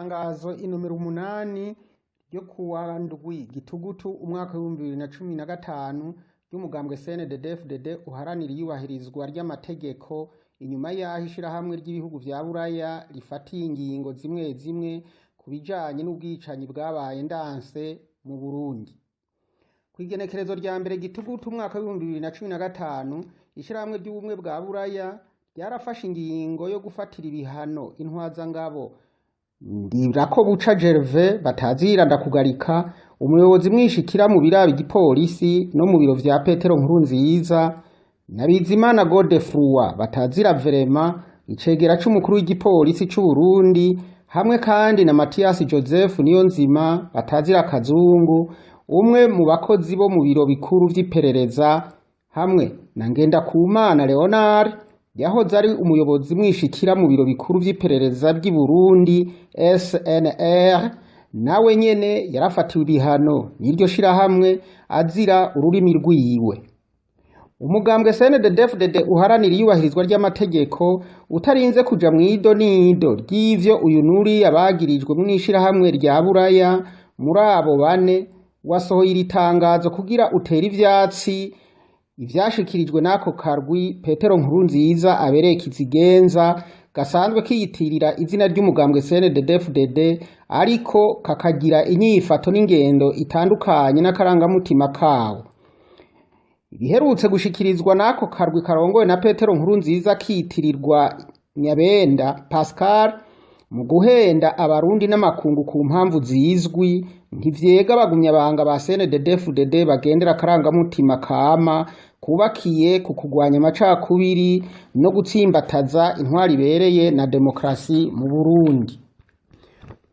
Itangazo inomero 8 ryo kuwa 7 Gitugutu umwaka w'2015 ry'umugambwe CNDD-FDD uharanira iyubahirizwa ry'amategeko, inyuma y'aho ishirahamwe ry'ibihugu vya Buraya rifatiye ingingo zimwe zimwe ku bijanye n'ubwicanyi bwabaye ndanse mu Burundi. Kw'igenekerezo rya 1 Gitugutu umwaka w'2015, ishirahamwe ry'ubumwe bwa Buraya ryarafashe ingingo yo gufatira ibihano intwazangabo Ndirakobuca Gervais batazira Ndakugarika, umuyobozi mwishikira mu biraba igipolisi no mu biro vya Petero Nkurunziza, na Bizimana Godefroid batazira Verema, icegera c'umukuru w'igipolisi c'u Burundi, hamwe kandi na Mathias Joseph Niyonzima batazira Kazungu, umwe mu bakozi bo mu biro bikuru vy'iperereza, hamwe na Ngendakumana Leonard yahoze ari umuyobozi mwishikira mu biro bikuru vy'iperereza ry'i Burundi SNR, nawe nyene yarafatiwe ibihano n'iryo shirahamwe azira ururimi rwiwe. Umugambwe CNDD-FDD uharanira iyubahirizwa ry'amategeko, utarinze kuja mw'ido n'ido ry'ivyo uyu n'uriya bagirijwe mw'ishirahamwe rya Buraya muri abo bane, wasohoye iri tangazo kugira utere ivyatsi ivyashikirijwe n'ako karwi Petero Nkurunziza abereye kizigenza, gasanzwe kiyitirira izina ry'umugambwe CNDD-FDD ariko kakagira inyifato n'ingendo itandukanye n'akarangamutima kawo. Ibiherutse gushikirizwa n'ako karwi karongowe na Petero Nkurunziza kitirirwa Nyabenda Pascal mu guhenda abarundi n'amakungu ku mpamvu zizwi, ntivyega abagumyabanga ba CNDD-FDD bagendera akarangamutima kama kubakiye ku kugwanya amacakubiri no gutsimbataza intwari ibereye na demokrasi mu Burundi.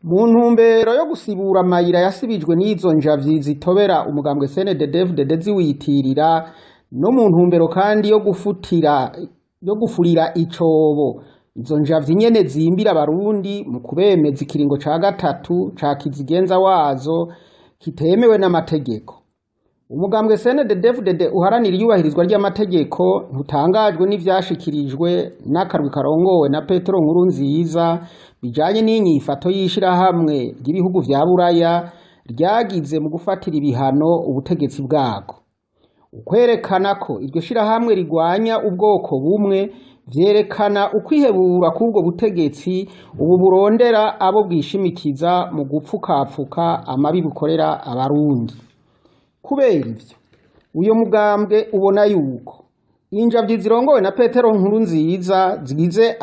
Mu ntumbero yo gusibura amayira yasibijwe n'izo njavyi zitobera umugambwe CNDD-FDD ziwiyitirira, no mu ntumbero kandi yo gufutira yo gufurira icobo izo njavyi nyene zimbira abarundi mu kubemeza ikiringo ca gatatu ca kizigenza wazo kitemewe n'amategeko, umugambwe CNDD-FDD uharanira iyubahirizwa ry'amategeko ntutangajwe n'ivyashikirijwe n'akarwi karongowe na Petero Nkurunziza bijanye n'inyifato y'ishirahamwe ry'ibihugu vya Buraya ryagize mu gufatira ibihano ubutegetsi bwako. Ukwerekana ko iryo shirahamwe rigwanya ubwoko bumwe vyerekana ukwihebura k'ubwo butegetsi ubu burondera abo bwishimikiza mu gupfukapfuka amabi bukorera abarundi. Kubera ivyo, uyo mugambwe ubona yuko injavyi zirongowe na Petero Nkurunziza zigize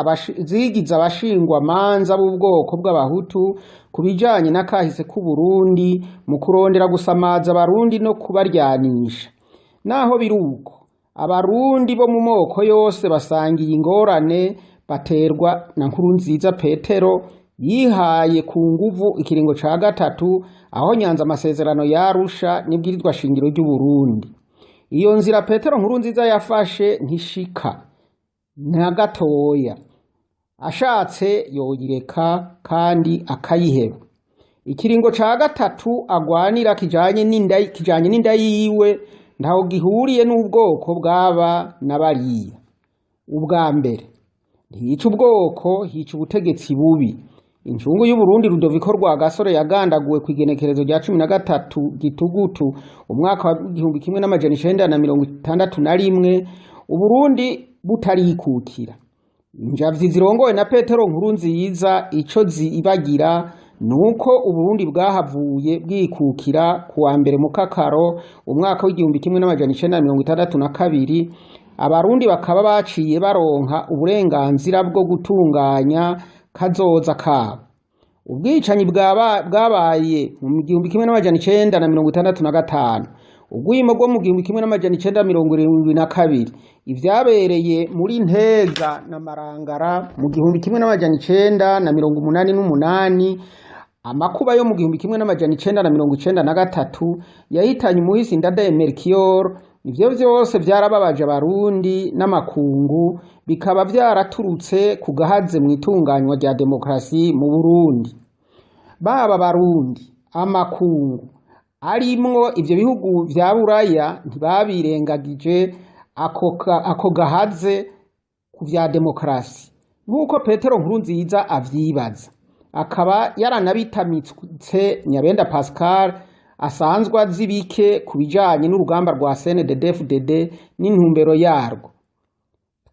abashingwamanza b'ubwoko bw'abahutu ku bijanye n'akahise k'Uburundi mu kurondera gusamaza abarundi no kubaryanisha. Naho biruko, abarundi bo mu moko yose basangiye ingorane baterwa na Nkurunziza Petero yihaye ku nguvu ikiringo ca gatatu aho nyanza amasezerano yarusha n'ibwirizwa shingiro ry'Uburundi. Iyo nzira Petero Nkurunziza yafashe ntishika na gatoya, ashatse yoyireka kandi akayiheba. Ikiringo ca gatatu agwanira kijanye n'inda yiwe ntaho gihuriye n'ubwoko bw'aba na bariya. Ubwa mbere ntiyica ubwoko, hica ubutegetsi bubi. Incungu y'Uburundi Rudoviko Rwagasore yagandaguwe kw'igenekerezo rya 13 Gitugutu umwaka wa 1961, Uburundi butarikukira. Injavyi zirongowe na Petero Nkurunziza ico zibagira nuko Uburundi bwahavuye bwikukira kuwa 1 Mukakaro umwaka w'1962, abarundi bakaba baciye baronka uburenganzira bwo gutunganya kazoza kabo. Ubwicanyi bwabaye mu 1965, ugwimo rwo mu 1972, ivyabereye muri Ntega na Marangara mu 1988, amakuba yo mu 1993 yahitanye umuhisi Ndadaye Melchior, ivyo vyose vyarababaje abarundi n'amakungu, bikaba vyaraturutse ku gahaze mw'itunganywa rya demokrasi mu Burundi. Baba abarundi, amakungu arimwo ivyo bihugu vya Buraya ntibabirengagije ako gahaze ku vya demokrasi nk'uko Petero Nkurunziza avyibaza. akaba yaranabitamitse Nyabenda Pascal asanzwe azi bike ku bijanye n'urugamba rwa CNDD-FDD n'intumbero yarwo.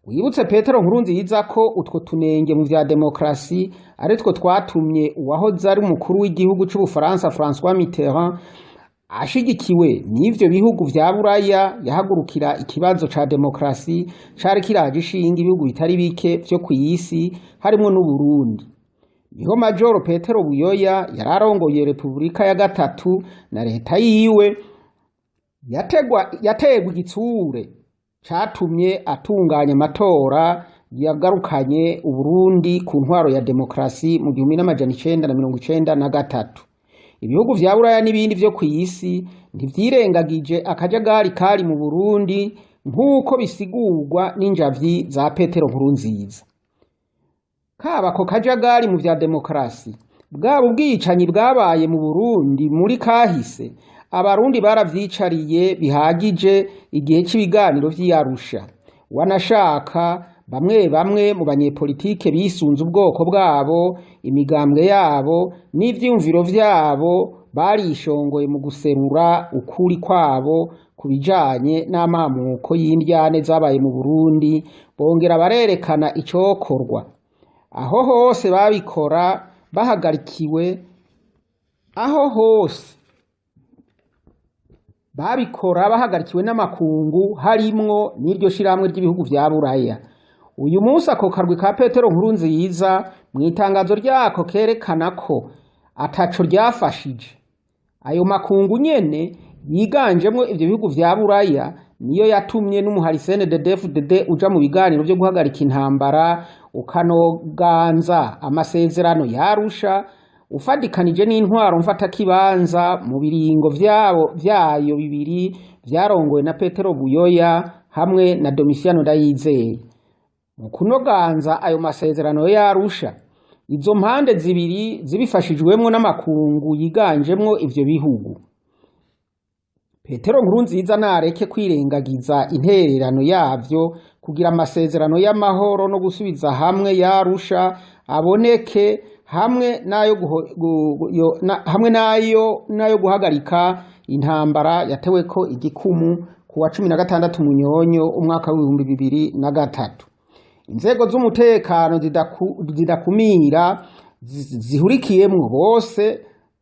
Wibutse Petero Nkurunziza ko utwo tunenge mu vya demokarasi ari two twatumye uwahoze ari umukuru w'igihugu c'Ubufaransa François Mitterrand ashigikiwe n'ivyo bihugu vya Buraya yahagurukira ikibazo ca demokarasi cari kiraje ishinga ibihugu bitari bike vyo kw'isi harimwo n'Uburundi. Niho Majoro Petero Buyoya yari arongoye Repubulika ya gatatu na leta yiwe yategwa igitsure catumye atunganya amatora yagarukanye Uburundi ku ntwaro ya demokarasi mu 1993. Ibihugu vya Buraya n'ibindi vyo kw'isi ntivyirengagije akajagari kari mu Burundi nk'uko bisigurwa n'injavyi za Petero Nkurunziza. Kaba ako kajagari mu vya demokarasi, bwaba ubwicanyi bwabaye mu Burundi muri kahise, Abarundi baravyicariye bihagije igihe c'ibiganiro vy'i Arusha. Wanashaka bamwe bamwe mu banyepolitike bisunze ubwoko bwabo, imigambwe yabo n'ivyiyumviro vyabo barishongoye mu guserura ukuri kwabo ku bijanye n'amamuko y'indyane zabaye mu Burundi, bongera barerekana icokorwa. Aho hose babikora bahagarikiwe, aho hose babikora bahagarikiwe n'amakungu harimwo n'iryo shirahamwe ry'ibihugu vya Buraya. Uyu munsi ako karwi ka Petero Nkurunziza mw'itangazo ryako kerekana ko ataco ryafashije. Ayo makungu nyene yiganjemwo ivyo bihugu vya Buraya niyo yatumye n'umuhari CNDD-FDD uja mu biganiro vyo guhagarika intambara, ukanoganza amasezerano ya Arusha, ufadikanije n'intwaro mfatakibanza mu biringo vyabo vyayo bibiri vyarongowe na Petero Buyoya hamwe na Domitiano Ndayizeye. Mu kunoganza ayo masezerano ya Arusha, izo mpande zibiri zibifashijwemwo n'amakungu yiganjemwo ivyo bihugu. Petero Nkurunziza nareke kwirengagiza intererano yavyo kugira amasezerano y'amahoro no gusubiza hamwe ya Arusha aboneke, hamwe n'ayo hamwe n'ayo guhagarika intambara yateweko igikumu ku wa 16 Munyonyo umwaka w'2003. Inzego z'umutekano zidakumira zihurikiyemwo bose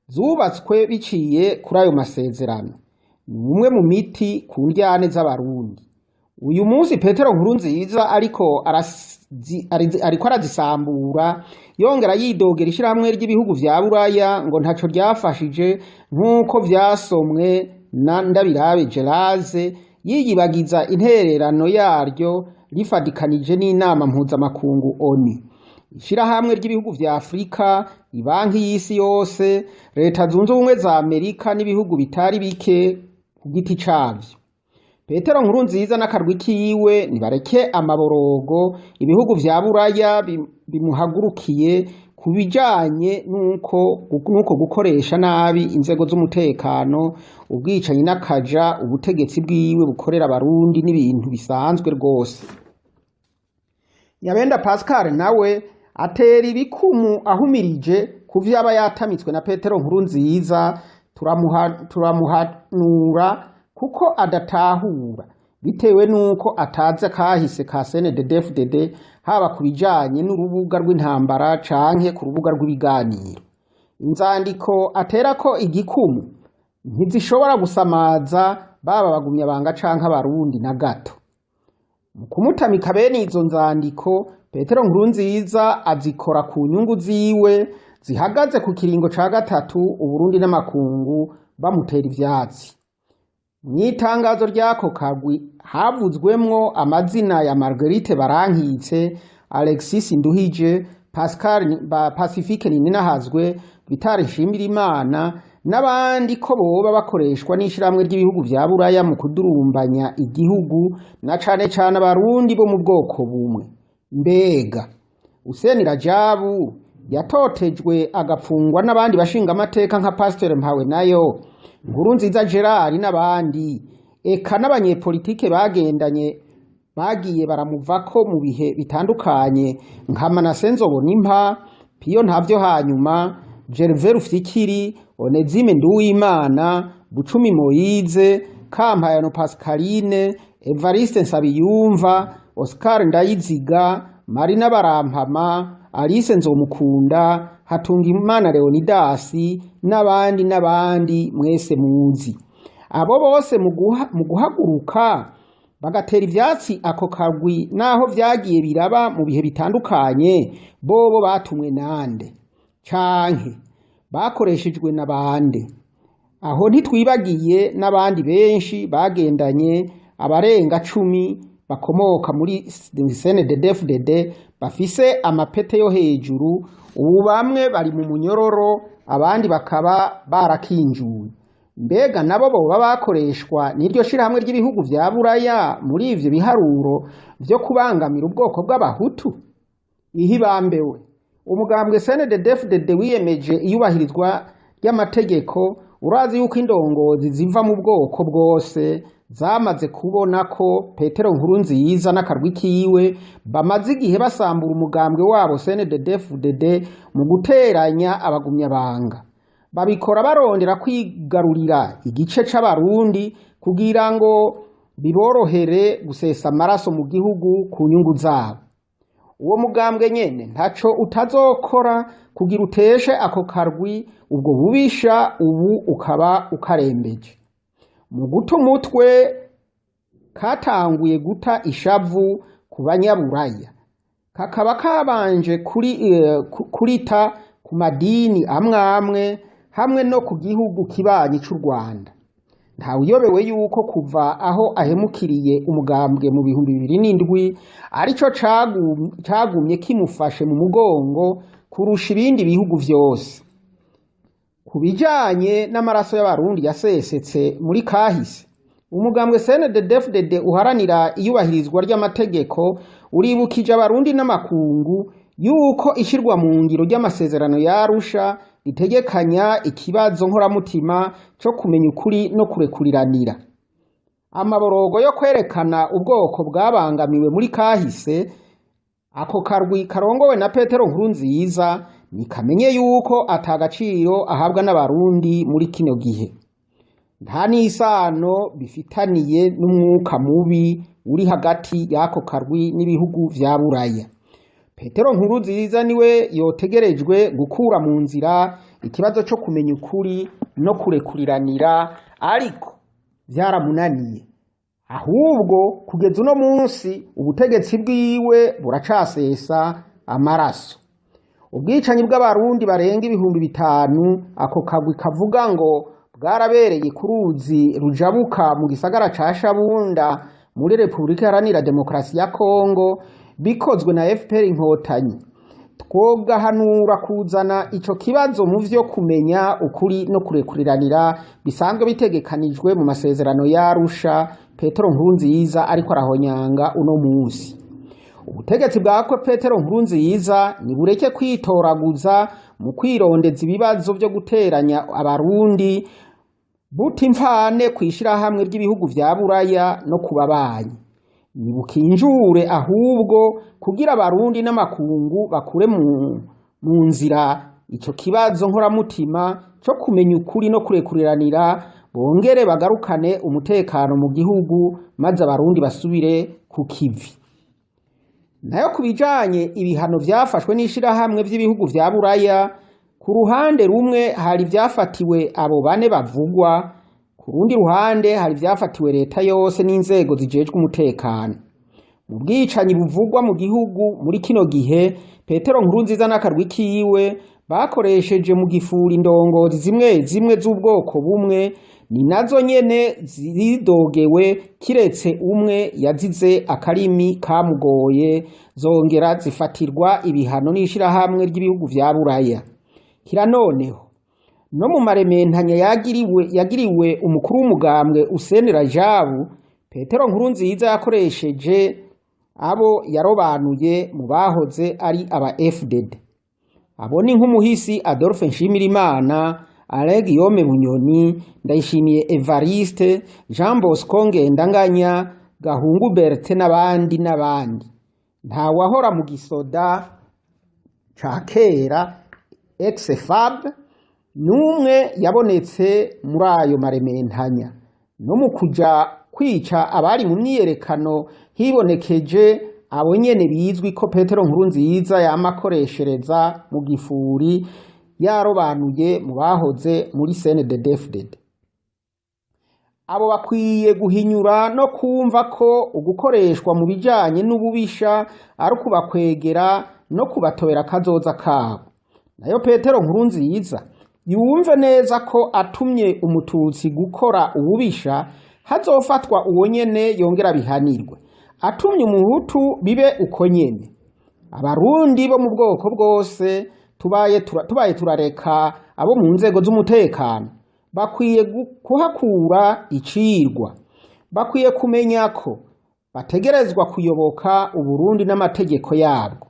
zubatswe biciye kuri ayo masezerano. Ni umwe mu miti ku ndyane z'Abarundi. Uyu munsi Petero Nkurunziza ariko arazisambura, yongera yidogera ishirahamwe ry'ibihugu vya Buraya ngo ntaco ryafashije nk'uko vyasomwe na Ndabirabe Geraze, yiyibagiza intererano yaryo rifadikanije n'inama mpuzamakungu ONU, ishirahamwe ry'ibihugu vya Afurika, ibanki y'isi yose, Leta zunze ubumwe za Amerika n'ibihugu bitari bike ku giti cavyo. Petero Nkurunziza n'akarwi kiwe nibareke amaborogo ibihugu vya Buraya bimuhagurukiye ku bijanye n'uko gukoresha nabi inzego z'umutekano, ubwicanyi n'akaja ubutegetsi bwiwe bukorera Abarundi n'ibintu bisanzwe rwose. Nyabenda Pascal nawe atera ibikumu ahumirije ku vyo aba yatamitswe na Petero Nkurunziza, turamuhanura kuko adatahura bitewe nuko atazi akahise ka CNDD-FDD haba ku bijanye n'urubuga rw'intambara canke ku rubuga rw'ibiganiro. Inzandiko aterako igikumu ntizishobora gusamaza baba bagumyabanga canke Abarundi na gato. Mu kumutamika bene izo nzandiko, Petero Nkurunziza azikora ku nyungu ziwe zihagaze ku kiringo ca gatatu, Uburundi n'amakungu bamutera ivyatsi. Mw'itangazo ry'ako kagwi havuzwemwo amazina ya Marguerite Barankitse, Alexis Nduhije, Pascal Pacifique Nininahazwe, Vital Nshimirimana n'abandi ko boba bakoreshwa n'ishirahamwe ry'ibihugu vya Buraya mu kudurumbanya igihugu na cane cane Abarundi bo mu bwoko bumwe. Mbega Hussein Rajabu yatotejwe agapfungwa n'abandi bashingamateka nka Pasteur Mpawenayo, Nkurunziza Gerard n'abandi, eka n'abanyepolitike bagendanye bagiye baramuvako mu bihe bitandukanye nka Manase Nzobonimpa, Piyo Ntavyo hanyuma, Gervais Rufyikiri, Onezime Nduwimana, Bucumi Moyize, Kampayano Pascaline, Evariste Nsabiyumva, Oscar Ndayiziga, Marina Barampama, Alice Nzomukunda, Hatungimana Leonidas n'abandi n'abandi mwese muzi. Abo bose mu guhaguruka bagatera ivyatsi ako kagwi, naho vyagiye biraba mu bihe bitandukanye, bobo batumwe nande canke bakoreshejwe na bande? Aho ntitwibagiye n'abandi benshi bagendanye, abarenga 10 bakomoka muri CNDD-FDD bafise amapete yo hejuru. Ubu bamwe bari mu munyororo, abandi bakaba barakinjuwe. Mbega nabo boba bakoreshwa n'iryo shirahamwe ry'ibihugu vya Buraya muri ivyo biharuro vyo kubangamira ubwoko bw'Abahutu? Ihibambewe, umugambwe CNDD-FDD wiyemeje iyubahirizwa ry'amategeko. Urazi yuko indongozi ziva mu bwoko bwose zamaze kubona ko Petero Nkurunziza n'akarwi kiwe bamaze igihe basambura umugambwe wabo CNDD-FDD mu guteranya abagumyabanga. Babikora barondera kwigarurira igice c'Abarundi kugira ngo biborohere gusesa amaraso mu gihugu ku nyungu zabo. Uwo mugambwe nyene ntaco utazokora kugira uteshe ako karwi ubwo bubisha, ubu ukaba ukarembeje. Mu guta umutwe katanguye guta ishavu ku Banyaburaya, kakaba kabanje kurita ku madini amwe amwe hamwe no ku gihugu kibanyi c'u Rwanda. Ntawuyobewe yuko kuva aho ahemukiriye umugambwe mu 2007 arico cagumye kimufashe mu mugongo kurusha ibindi bihugu vyose. Ku bijanye n'amaraso y'Abarundi yasesetse muri kahise, umugambwe CNDD-FDD uharanira iyubahirizwa ry'amategeko uribukije Abarundi n'amakungu yuko ishirwa mu ngiro ry'amasezerano ya Arusha ritegekanya ikibazo nkoramutima co kumenya ukuri no kurekuriranira. Amaborogo yo kwerekana ubwoko bwabangamiwe muri kahise, ako karwi karongowe na Petero Nkurunziza nikamenye yuko atagaciro ahabwa n'Abarundi muri kino gihe. Nta n'isano bifitaniye n'umwuka mubi uri hagati y'ako karwi n'ibihugu vya Buraya. Petero Nkurunziza niwe yotegerejwe gukura mu nzira ikibazo co kumenya ukuri no kurekuriranira, ariko vyaramunaniye. Ahubwo kugeza uno munsi ubutegetsi bwiwe buracasesa amaraso. Ubwicanyi bw'Abarundi barenga 5000 ako kagwi kavuga ngo bwarabereye ku ruzi rujabuka mu gisagara ca Shabunda muri Repubulika Iharanira Demokarasi ya Kongo, bikozwe na FPR Inkotanyi, twogahanura kuzana ico kibazo mu vyo kumenya ukuri no kurekuriranira bisanzwe bitegekanijwe mu masezerano ya Arusha Petero Nkurunziza ariko arahonyanga uno munsi. Ubutegetsi bwa Petero Nkurunziza nibureke kwitoraguza mu kwirondeza ibibazo vyo guteranya Abarundi, buta imfane kw'ishirahamwe ry'ibihugu vya Buraya no ku babanyi. Nibukinjure ahubwo kugira Abarundi n'amakungu bakure mu nzira ico kibazo nkoramutima co kumenya ukuri no kurekuriranira, bongere bagarukane umutekano mu gihugu, maze Abarundi basubire ku kivi. Nayo ku bijanye ibihano vyafashwe n'ishirahamwe vy'ibihugu vya Buraya, ku ruhande rumwe hari ivyafatiwe abo bane bavugwa, ku rundi ruhande hari ivyafatiwe leta yose n'inzego zijejwe umutekano. Mu bwicanyi buvugwa mu gihugu muri kino gihe, Petero Nkurunziza n'akarwi kiwe bakoresheje mu gifura indongozi zimwe zimwe z'ubwoko bumwe, ni nazo nyene zidogewe kiretse umwe yazize akarimi kamugoye, zongera zifatirwa ibihano n'ishirahamwe ry'ibihugu vya Buraya. Kira noneho no mu marementanya yagiriwe umukuru w'umugambwe Useni Rajabu, Petero Nkurunziza yakoresheje abo yarobanuye mu bahoze ari aba FDD. Abo ni nk'umuhisi Adolphe Nshimirimana, Alain Guillaume Bunyoni, Ndayishimiye Evariste, Jean Bosco Ngendanganya, Gahungu Bertin n'abandi n'abandi. Ntawahora mu gisoda ca kera ex-FAB n'umwe yabonetse muri ayo marementanya. No mu kuja kwica abari mu myiyerekano hibonekeje abo nyene bizwi ko Petero Nkurunziza yama akoreshereza mu gifuri yarobanuye mu bahoze muri CNDD-FDD. Abo bakwiye guhinyura no kumva ko ugukoreshwa mu bijanye n'ububisha ari ukubakwegera no kubatobera akazoza kabo. Nayo Petero Nkurunziza yumve neza ko atumye umututsi gukora ububisha hazofatwa uwo nyene yongera bihanirwe, atumye umuhutu bibe uko nyene. Abarundi bo mu bwoko bwose tubaye turareka abo mu nzego z'umutekano bakwiye kuhakura icirwa, bakwiye kumenya ko bategerezwa kuyoboka Uburundi n'amategeko yabwo,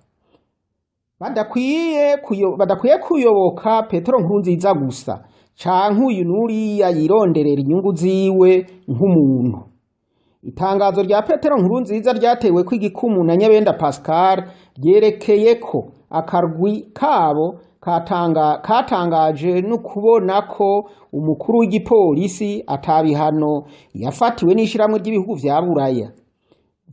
badakwiye kuyoboka Petero Nkurunziza gusa canke uyu n'uriya yironderera inyungu ziwe nk'umuntu. Itangazo rya Petero Nkurunziza ryatewe ko igikumu na Nyabenda Pascal ryerekeye ko akarwi kabo katangaje no kubona ko umukuru w'igipolisi atabihano yafatiwe n'ishirahamwe ry'ibihugu vya Buraya.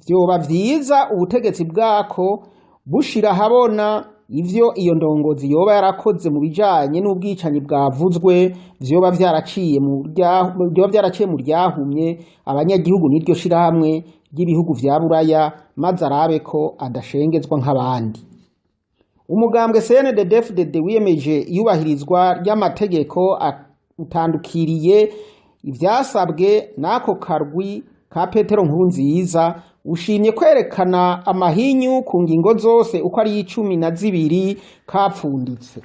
Vyoba vyiza ubutegetsi bwako bushira ahabona ivyo iyo ndongozi yoba yarakoze mu bijanye n'ubwicanyi bwavuzwe, vyoba vyaraciye mu ryahumye abanyagihugu n'iryo shirahamwe ry'ibihugu vya Buraya, maze arabe ko adashengezwa nk'abandi. Umugambwe CNDD-FDD wiyemeje iyubahirizwa ry'amategeko utandukiriye ivyasabwe n'ako karwi ka Petero Nkurunziza, ushimye kwerekana amahinyu ku ngingo zose uko ari 12 kapfunditse.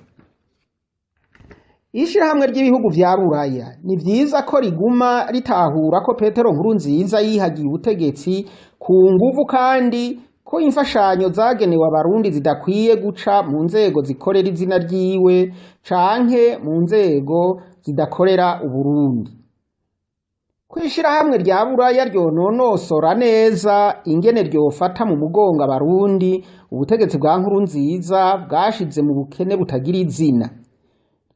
Ishirahamwe ry'ibihugu vya Buraya ni vyiza ko riguma ritahura ko Petero Nkurunziza yihagiye ubutegetsi ku nguvu, kandi ko imfashanyo zagenewe abarundi zidakwiye guca mu nzego zikorera izina ryiwe canke mu nzego zidakorera Uburundi. Ko ishirahamwe rya Buraya ryononosora neza ingene ryofata mu mugongo abarundi ubutegetsi bwa Nkurunziza bwashize mu bukene butagira izina,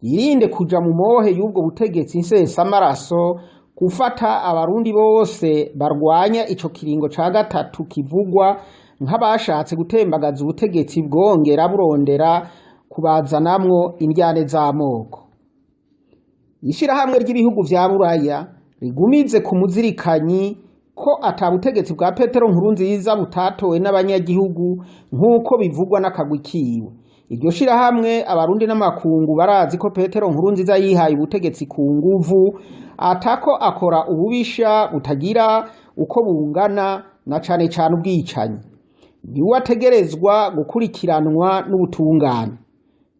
yirinde kuja mu mohe y'ubwo butegetsi nsesamaraso, gufata abarundi bose barwanya ico kiringo ca gatatu kivugwa nk'abashatse gutembagaza ubutegetsi bwongera burondera kubazanamwo indyane z'amoko. Ishirahamwe ry'ibihugu vya Buraya rigumize ku muzirikanyi ko ata butegetsi bwa Petero Nkurunziza butatowe n'abanyagihugu nk'uko bivugwa n'akagwi kiwe. Iryo shirahamwe, abarundi n'amakungu barazi ko Petero Nkurunziza yihaye ubutegetsi ku nguvu, atako akora ububisha butagira uko bungana na cane cane ubwicanyi. Niwe ategerezwa gukurikiranwa n'ubutungane.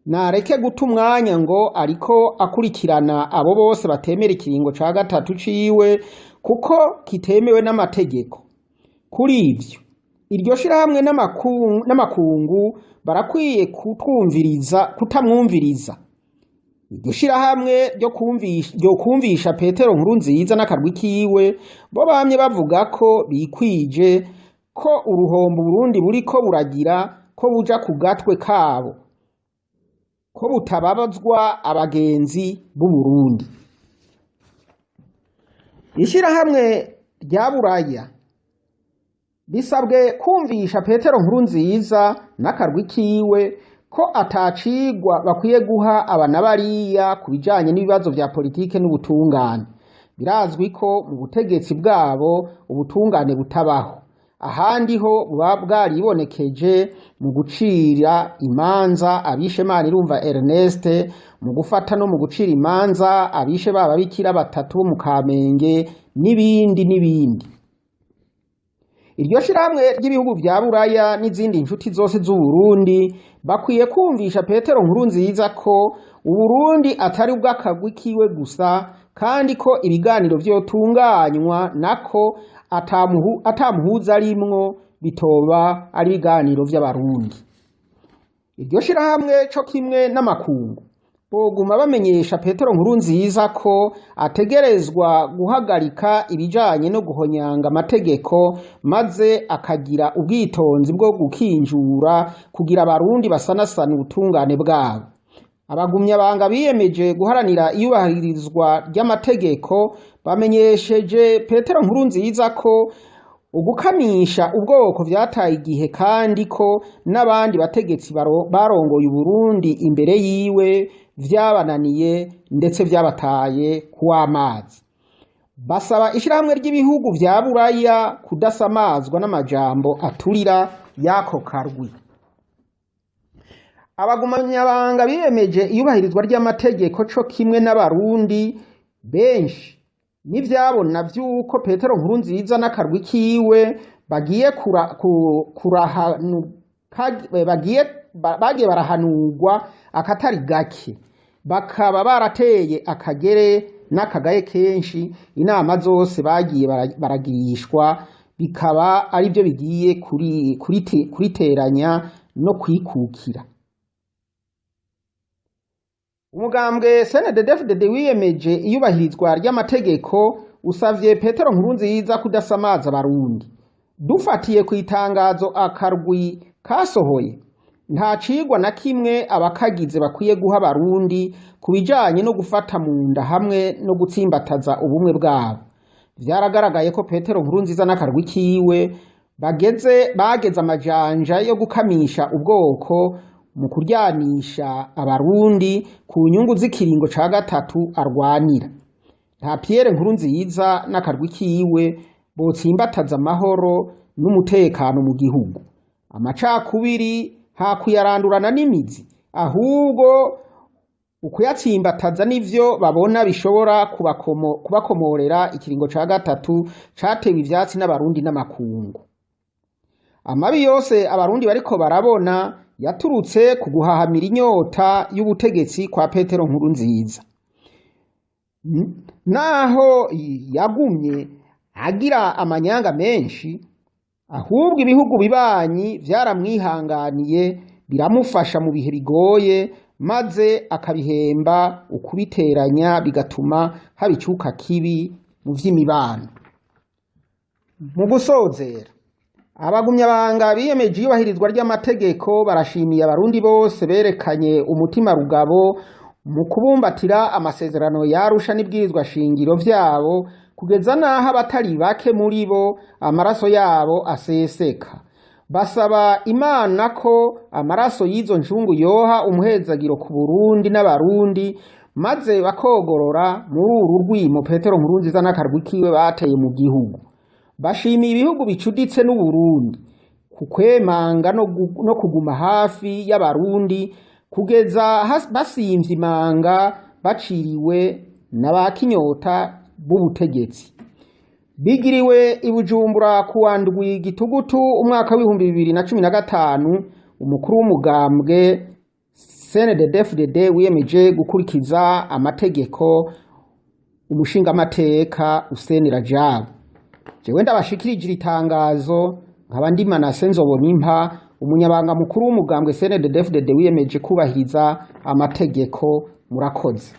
Nareke guta umwanya ngo ariko akurikirana abo bose batemera ikiringo ca gatatu ciwe kuko kitemewe n'amategeko. Kuri ivyo, iryo shirahamwe n'amakungu barakwiye kutamwumviriza. Iryo shirahamwe ryo kumvisha Petero Nkurunziza n'akarwi kiwe bo bamye bavuga ko bikwije, ko uruhombo Burundi buriko buragira ko buja ku gatwe kabo, ko butababazwa abagenzi b'u Burundi. Ishirahamwe rya Buraya bisabwe kumvisha Petero Nkurunziza n'akarwi kiwe ko atacigwa bakwiye guha aba na bariya ku bijanye n'ibibazo vya politike n'ubutungane. Birazwi ko mu butegetsi bwabo ubutungane butabaho, ahandi ho buba bwaribonekeje mu gucira imanza abishe Manirumva Ernest, mu gufata no mu gucira imanza abishe baba bikira batatu bo mu Kamenge, n'ibindi n'ibindi. Iryo shirahamwe ry'ibihugu vya Buraya n'izindi nshuti zose z'Uburundi bakwiye kumvisha Petero Nkurunziza ko Uburundi atari ubw'akagwi kiwe gusa, kandi ko ibiganiro vyotunganywa nako atamuhuza arimwo bitoba ari ibiganiro vy'abarundi. Iryo shirahamwe co kimwe n'amakungu Boguma bamenyesha Petero Nkurunziza ko ategerezwa guhagarika ibijanye no guhonyanga amategeko, maze akagira ubwitonzi bwo gukinjura kugira Abarundi basanasana ubutungane bwabo. Abagumyabanga biyemeje guharanira iyubahirizwa ry'amategeko bamenyesheje Petero Nkurunziza ko ugukamisha ubwoko vyataye igihe, kandi ko n'abandi bategetsi barongoye Uburundi imbere yiwe vyabananiye, ndetse vyabataye kuw'amazi. Basaba ishirahamwe ry'ibihugu vya Buraya kudasamazwa n'amajambo aturira y'ako karwi. Abagumyabanga biyemeje iyubahirizwa ry'amategeko co kimwe n'Abarundi benshi n'ivyabona vy'uko Petero Nkurunziza n'akarwi kiwe bagiye kura, ku, kurahanu, bagiye bagiye barahanurwa akatari gake, bakaba barateye akagere n'akagaye kenshi inama zose bagiye baragirishwa, bikaba arivyo bigiye kuriteranya no kwikukira. Umugambwe CNDD-FDD wiyemeje iyubahirizwa ry'amategeko usavye Petero Nkurunziza kudasamaza Abarundi. Dufatiye ku itangazo akarwi kasohoye, nta cigwa na kimwe abakagize bakwiye guha Abarundi ku bijanye no gufata mu nda hamwe no gutsimbataza ubumwe bwabo. Vyaragaragaye ko Petero Nkurunziza n'akarwi kiwe bageze amajanja yo gukamisha ubwoko mu kuryanisha Abarundi ku nyungu z'ikiringo ca gatatu arwanira. Nta Pierre Nkurunziza n'akarwi kiwe botsimbataza amahoro n'umutekano mu gihugu. Amacakubiri nta kuyarandurana n'imizi, ahubwo ukuyatsimbataza nivyo babona bishobora kubakomorera ikiringo ca gatatu catewe ivyatsi n'Abarundi n'amakungu. Amabi yose Abarundi bariko barabona yaturutse ku guhahamira inyota y'ubutegetsi kwa Petero Nkurunziza. Naho yagumye agira amanyanga menshi, ahubwo ibihugu bibanyi vyaramwihanganiye, biramufasha mu bihe bigoye, maze akabihemba ukubiteranya, bigatuma haba icuka kibi mu vy'imibano. Mu gusozera, abagumyabanga biyemeje iyubahirizwa ry'amategeko barashimiye Abarundi bose berekanye umutima rugabo mu kubumbatira amasezerano y'Arusha n'ibwirizwa shingiro vyabo, kugeza n'aho abatari bake muri bo amaraso yabo aseseka. Basaba Imana ko amaraso y'izo ncungu yoha umuhezagiro ku Burundi n'Abarundi, maze bakogorora muri uru rwimo Petero Nkurunziza n'akarwi kiwe bateye mu gihugu. Bashimiye ibihugu bicuditse n'Uburundi ku kwemanga no kuguma hafi y'Abarundi kugeza basimvye imanga baciriwe na ba kinyota b'ubutegetsi. Bigiriwe i Bujumbura kuwa 7 Gitugutu umwaka w'2015. Umukuru w'umugambwe CNDD-FDD wiyemeje gukurikiza amategeko, umushingamateka Hussein Rajab. Jewe ndabashikirije iri tangazo nkaba ndi Manase Nzobonimpa, umunyabanga mukuru w'umugambwe CNDD-FDD wiyemeje kubahiriza amategeko. Murakoze.